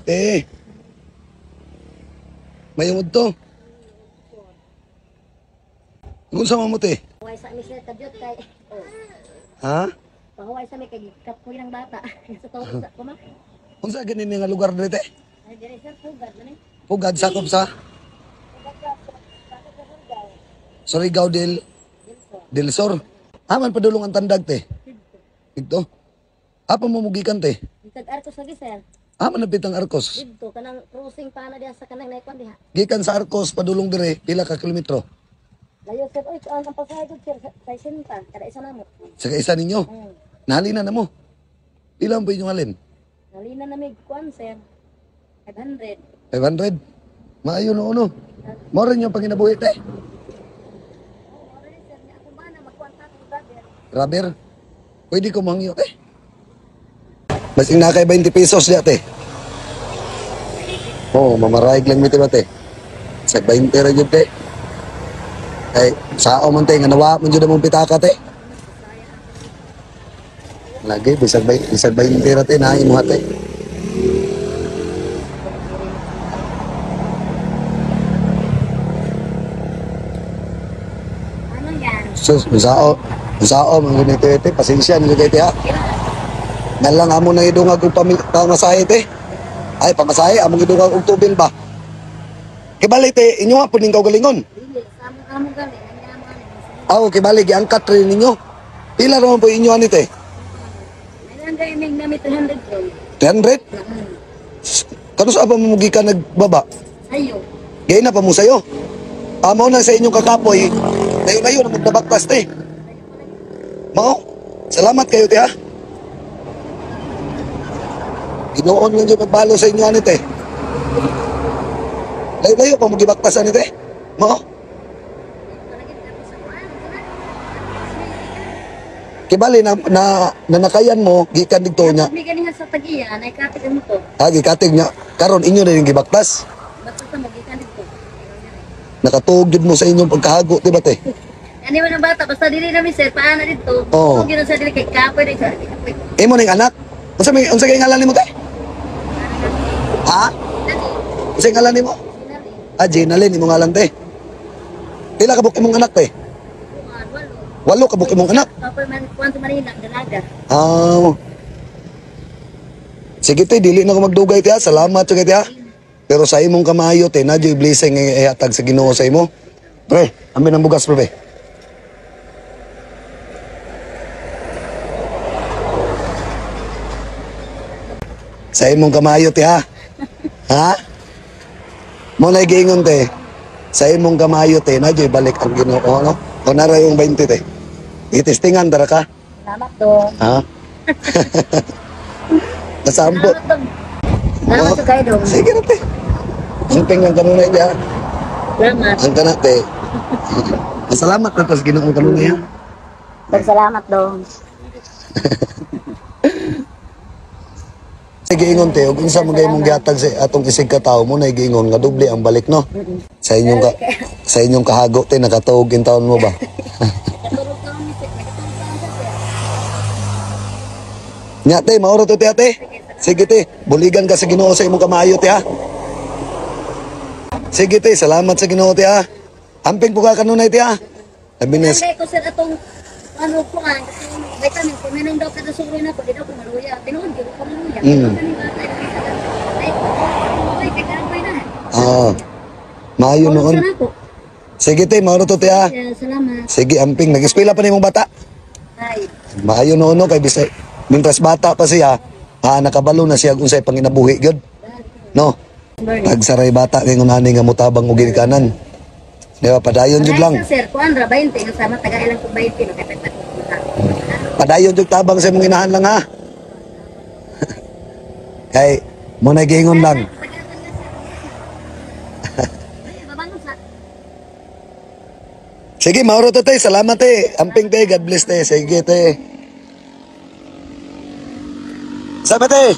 Te. Mayungod to. Kung sa mo te? Pahuway sa mi sir kadyot kay. Oh. Ha? Pahuway sa mi kay kapoy ng bata. Sa tuog sa kuma. Unsa ganin nga lugar diri te? Ay diri sir pugad man eh. Pugad sakop sa Surigao del del Sur. Aman padulong ang tandag te. Dito. Apa mo mugikan te? Gikan Arcos lagi sir. Aman napit ang Arcos. Didto kanang crossing pa na diha sa kanang naikon diha. Gikan sa Arcos padulong dire pila ka kilometro. Layo sir, oy ang pasahe gud sir 60 kada isa namo. Sa kaisa ninyo. Nahalina na mo. Pila ang po inyong halin? Nalina na mig kuan sir. 500. 500. Maayo no uno. Mao rin yung panginabuhi te. Oh, ora sir, nya ako ba na magkuan ta akong brother. Rubber. Pwede ko mangyo te. Mas na kay 20 pesos diya te. Oo, oh, mamaraig lang mi te ba te. Sa 20 ra jud te. Kay sao man te nga nawa man jud among pitaka te. Lagi bisag bisag 20 ra te na imo te. Ano yan? Sus, sao sao man gud te te pasensya ni kay te ha. Nalang amo na idungag og pamasahe te. Ay pamasahe among idungag og tubil ba. Kibali te inyo nga pud ning kaugalingon. Dili sa among among gali ang among ani. Aw kibali giangkat rin ninyo. Pila ra man po inyo ani te? Ay gay mig nami 300 ron. 300? Kano sa pa mo gikan nagbaba? Ayo. Gay na pa mo sayo. Amo na sa inyong kakapoy. Layo-layo na magdabaktas te. Mao. Salamat kayo te ha. Ginoon lang yung magbalo sa inyo ani te. Layo-layo pa mo gibaktas ani te. Mao. Kibali na na nanakayan mo gikan didto nya. Mi ganihan sa tagiya nay katig ang motor. Ha gikatig nya karon inyo na yung gibaktas. Basta sa mo gikan didto. Nakatuog jud mo sa inyong pagkahago, di ba te? Ani man ang bata basta dili nami sir paana didto. Oo. Kung ginan sa dili kay kapoy di sa. Imo ning anak. Unsa may unsa kay ngalan nimo te? Ha? Unsa ngalan nimo? Ah, Ginalyn imong ngalan te. Pila ka buok imong anak te? Walo ka buok imong anak. Kapoy man kuan sa Manila dalaga. Ah. Sige te, dili na ko magdugay te ha. Salamat jud kay te ha. Pero sa imong kamayo te, na joy blessing nga ihatag sa Ginoo sa imo. Pre, amin ang bugas pre. Sa imong kamayo te ha. Ha? Mo na giingon te. Sa imong kamayo te, na joy balik ang Ginoo no. O nara yung 20 te. Itestingan dara ka. Salamat do. Ha? Nasampo. Salamat dong. Salamat sa kayo dong. Sige na te. Amping lang kanunay te ha. Salamat. Ang kana te. Salamat na tas Ginoo kanunay ha. Salamat dong. Sige ingon te, ug unsa man gay mong gihatag sa atong isig ka tawo mo na giingon nga doble ang balik no. Sa inyong ka, sa inyong kahago te nakatuog in taon mo ba? Nakaturog ka mi sir. Nakaturog ka sir. Nya te, mauro to te ate. Sige te, buligan ka sa Ginoo sa imong kamayo te ha. Sige te, salamat sa Ginoo te ha. Amping po ka kanunay te ha. Labi na Kaya ko sir atong ano kuan kasi vitamin ko minom daw kada suroy na ko di daw ko maluya. Tinuod gyud ko maluya. Ay, ay kay kapoy na. Ah. Maayo noon. Sana ko. Sige te, mauro to te ha. Yeah, salamat. Sige, amping. Nag-eskwela pa nimong bata. Ay. Maayo noon no, kay bisay. Mintras bata pa siya, ah, nakabalo na siya kung unsay panginabuhi gyud. No. Tagsaray bata kay ngunani nga mutabang og ginikanan. Di ba padayon jud lang. Ay, sir, kuan ra 20 nga sama taga ilang ko 20 no kay pagpat ko. Padayon jud tabang sa imong inahan lang ha. Kay mo na giingon lang. Ay, babangon sa. Sige, mauro to te. Salamat te. Amping te. God bless te. Sige te. Sabi te.